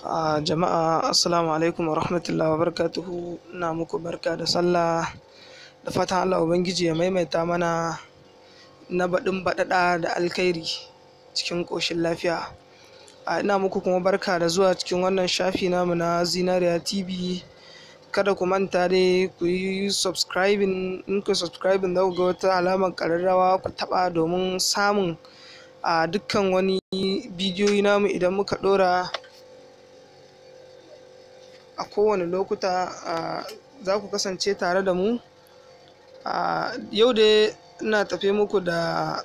Jama'a, assalamu alaikum wa rahmatullahi wa barakatuhu. Ina muku barka da sallah, da fatan Allah Ubangiji ya maimaita mana na baɗin baɗaɗa da alkhairi cikin ƙoshin lafiya. Ina muku kuma barka da zuwa cikin wannan shafi namu na Zinariya TV. Kada ku manta dai ku yi subscribing. In ku subscribing, za ku ga wata alamar ƙararrawa, ku taɓa domin samun a dukkan wani bidiyoyi namu idan muka ɗora a kowane lokuta, za ku kasance tare da mu. Yau dai ina tafe muku da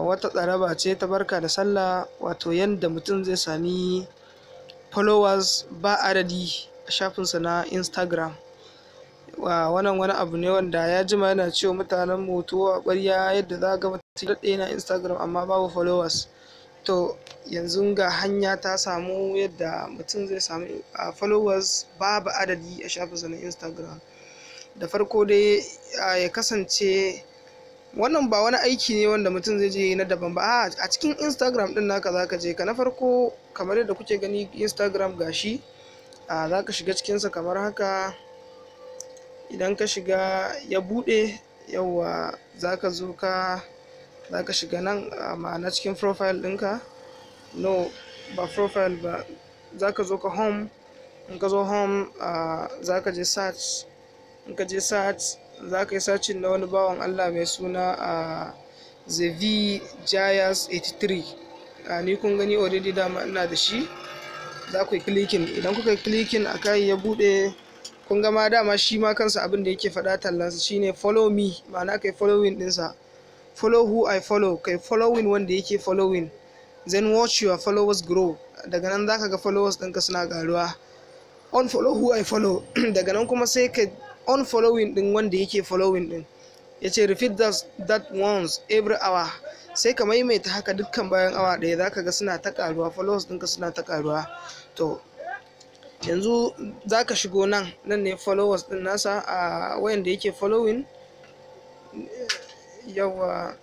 wata tsaraba ce ta barka da sallah, wato yanda mutum zai sami followers ba adadi a shafinsa na Instagram. Wannan wani abu ne wanda ya jima yana ciwa mutanen mu tuwo a ƙwarya, yadda za ga mutum ya daɗe yana Instagram amma babu followers. To, yanzu ga hanya ta samu yadda mutum zai sami followers babu adadi a shafinsa na Instagram. Da farko dai, ya kasance wannan ba wani aiki ne wanda mutum zai je na daban ba. A'a, a cikin Instagram ɗin naka za ka je ka. Na farko, kamar yadda kuke gani, Instagram gashi, za ka shiga cikinsa kamar haka. Idan ka shiga ya buɗe, yawwa, za ka zo ka za ka shiga nan, ma'ana cikin profile ɗinka. No, ba profile ba, za ka zo ka home. In ka zo home, za ka je search. In ka je search, za ka yi searching na wani bawan Allah mai suna Zevi Jayas 83. Ni kun gani already dama ina da shi. Za ku yi clicking. Idan kuka yi clicking a kai ya buɗe, kun ga ma dama shi ma kansa abin da yake faɗa tallansa shine "follow me", ma'ana kai following ɗinsa. "Follow who I follow", kai following wanda yake following. "Then watch your followers grow." Daga nan zaka ga followers ɗinka suna ƙaruwa. "Unfollow who I follow." Daga nan kuma sai ka unfollowing ɗin wanda yake following ɗin. Ya ce "repeat that once every hour". Sai ka maimaita haka dukkan bayan awa ɗaya, zaka ga suna ta ƙaruwa, followers ɗinka suna ta ƙaruwa. To, yanzu za ka shigo nan, nan ne followers ɗin nasa, a wayanda yake following. Yawa,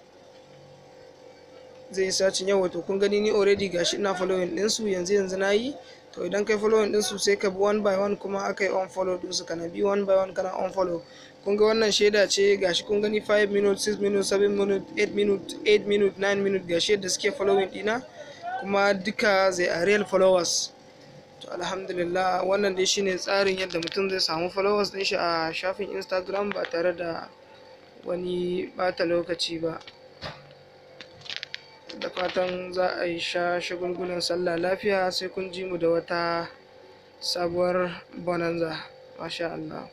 zai yi searching. Yawa, to kun gani, ni already gashi ina following ɗinsu, yanzu yanzu na yi. To, idan kai following ɗinsu, sai ka bi one by one kuma aka yi unfollow ɗinsu, kana bi one by one kana unfollow. Kun ga wannan shaida ce, gashi kun gani, 5 minutes, 6 minutes, 7 minutes, 8 minutes, 8 minutes, 9 minutes, gashi yadda suke following ɗina, kuma duka they are real followers. To, alhamdulillah, wannan dai shine tsarin yadda mutum zai samu followers ɗin shi a shafin Instagram ba tare da wani ɓata lokaci ba. Da fatan za a yi sha shagulgulan sallah lafiya. Sai kun ji mu da wata sabuwar bonanza. Masha Allah.